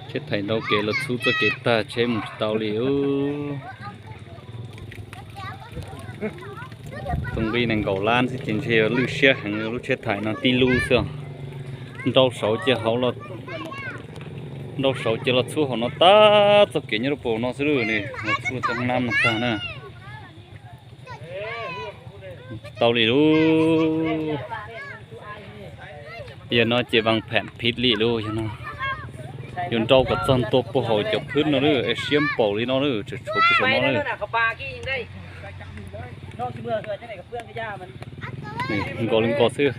Tsheb thaim nrau kev los txhub txoj kev tag, tsheb mus tsis tau li. Tus nqi nees nkaum lab xwb ces ntshe lwj siab heev, lub tsheb thaim no tib lub xwb. Nrau saud ces hauv, nrau saud ces los txhub hauv no tag, txoj kev nyob rau puag no xwb, los txhub txoj hoob nab no tag na. Tsis tau li lauj. Yog no ces vas phem phiv li lauj, yog no. Yuav nrau kom txog ntua puag hauv cov phwb no lawm, es siab npaum li no lawm, tseem tshuav puag saum no lawm. Nkaus li nkaus xwb.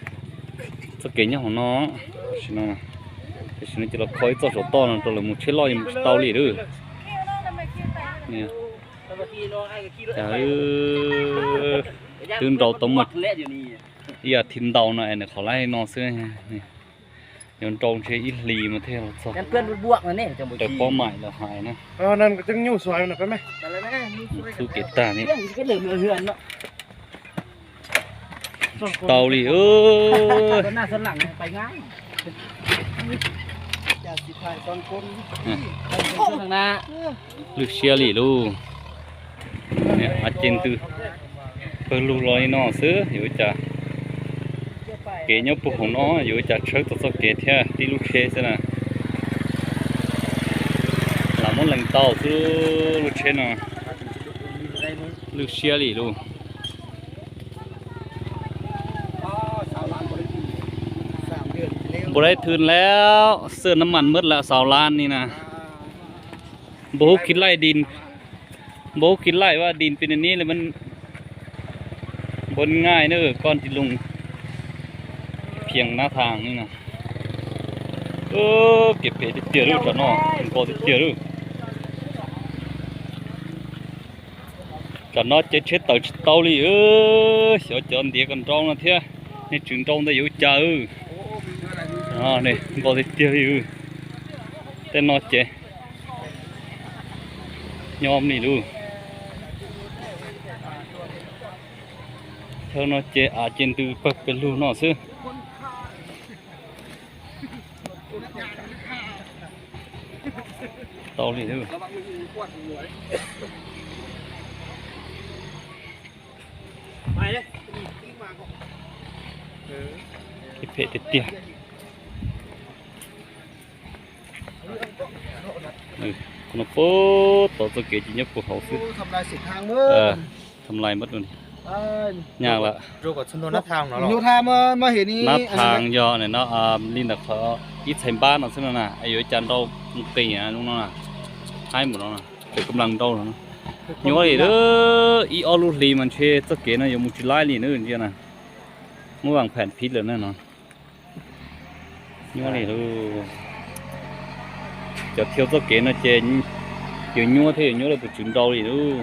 Txoj kev nyob hauv no, tam sim no, tam sim no ces los kho ib txoj saum toj no rau lawv mus tsheb loj, yuav mus tsis tau li lauj. Twb nrau tau muaj ib as thiv ntau no es nws qhov laib no xwb. Yuav nrau ntshe ib hlis mas thiaj los txog. Raws pob maim lawv hais na. Txhub kev tag li. Tsis tau li. Lwj siab li lauj. Av ces ntws pawg lug los li no xwb, yuav ua cas kev nyob puag hauv no yuav ua cas tshawb tau txoj kev thiab tib lub tsheb xwb na. Lam muab lees tau xwb lub tsheb no. Lwj siab li lauj. Npau lab thwj lawm, xwb nab mas mab lawm xaus lab ni na. Npau hub khi laij di, npau hub khi laij vaj di pin ni li, npau ngaij na, koj ti loo phiaj nab thaj ni na. Kev phem tiag tiag lauj, tam no nkaus tiag tiag lauj. Tam no ces tsheb tawm tsis tau li, xyov cov ntiav kom nrau no thiab, nej tsis nrau ntawd yuav ua cas. Nkaus tiag tiag li. Tej no ces nyob li lauj. Chaw no ces av ces ntws pawg pes lug no xwb. Tau li. Kev phem tiag tiag. Qhov no puag tom txoj kev ces nyob puag hauv xwb. Tham lais mab, nyaj lawm. Nab thaj yog no li ntawm qhov ib txhais npab no xwb no na, yuav cas nrau nqis no, haib mus no, tseem kab lees nrau no. Nyuaj li, ib ob lub hlis mas ntshe txoj kev no yuav mus tsis laib li na ntsia na. Muab vas phem phiv lawm na no. Nyuaj li lauj. Cov thau txoj kev no ces yuav nyuaj thiab yuav nyuaj li tus tswv nrau li lauj.